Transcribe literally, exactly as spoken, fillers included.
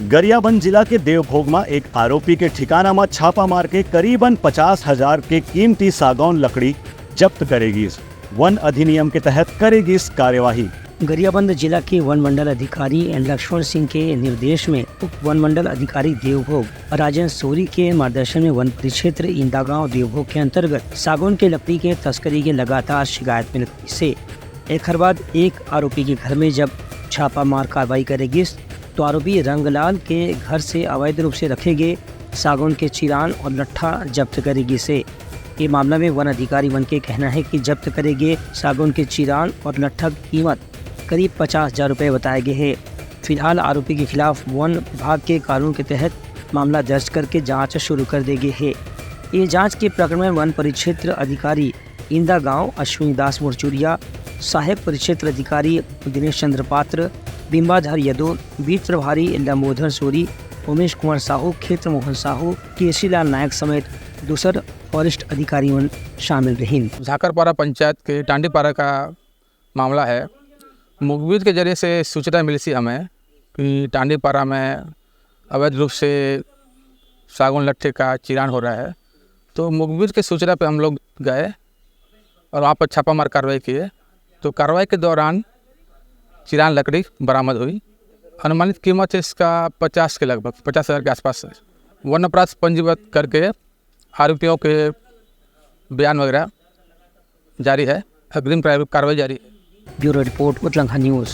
गरियाबंद जिला के देवभोग म एक आरोपी के ठिकाना म छापा मार के करीबन पचास हजार के कीमती सागौन लकड़ी जब्त करे गिस। वन अधिनियम के तहत करे गिस कार्यवाही। गरियाबंद जिला के वन मंडल अधिकारी एन लक्ष्मण सिंह के निर्देश में उप वन मंडल अधिकारी देवभोग राजेंद्र सोरी के मार्गदर्शन में वन परिक्षेत्र इंदागांव देवभोग के अंतर्गत सागौन के लकड़ी के तस्करी के लगातार शिकायत मिलत से एखर बाद एक आरोपी के घर में जब छापामार कार्रवाई करे गिस, तो आरोपी रंगलाल के घर से अवैध रूप से रखे गए सागौन के चिरान और लट्ठा जब्त करे गिस हे। ये मामला में वन अधिकारी मन के कहना है कि जब्त करे गए सागौन के चिरान और लट्ठा की कीमत करीब पचास हजार रुपये बताए गए हैं। फिलहाल आरोपी के खिलाफ वन विभाग के कानून के तहत मामला दर्ज करके जांच शुरू कर दे गए है। ये जांच के प्रकरण में वन परिक्षेत्र अधिकारी इंदा गांव अश्विनी दास मुरचुरिया, सहायक परिक्षेत्र अधिकारी दिनेश चंद्र पात्र, बिंबाधर यदु, बीट प्रभारी लंबोधर सूरी, उमेश कुमार साहू, क्षेत्र मोहन साहू, केसीलाल नायक समेत दूसर वरिष्ठ अधिकारी मन शामिल रहिन। झाकरपारा पंचायत के टांडीपारा का मामला है। मुखबिर के जरिए से सूचना मिली थी हमें कि टांडीपारा में अवैध रूप से सागौन लट्ठे का चिरान हो रहा है। तो मुखबिर के सूचना पे हम लोग गए और वहाँ पर छापामार कार्रवाई किए। तो कार्रवाई के दौरान चिरान लकड़ी बरामद हुई। अनुमानित कीमत है इसका पचास के लगभग, पचास हज़ार के आसपास है। वन अपराध पंजीबद्ध करके आरोपियों के बयान वगैरह जारी है, अग्रिम कार्रवाई जारी है। Bureau report, Utlangha news.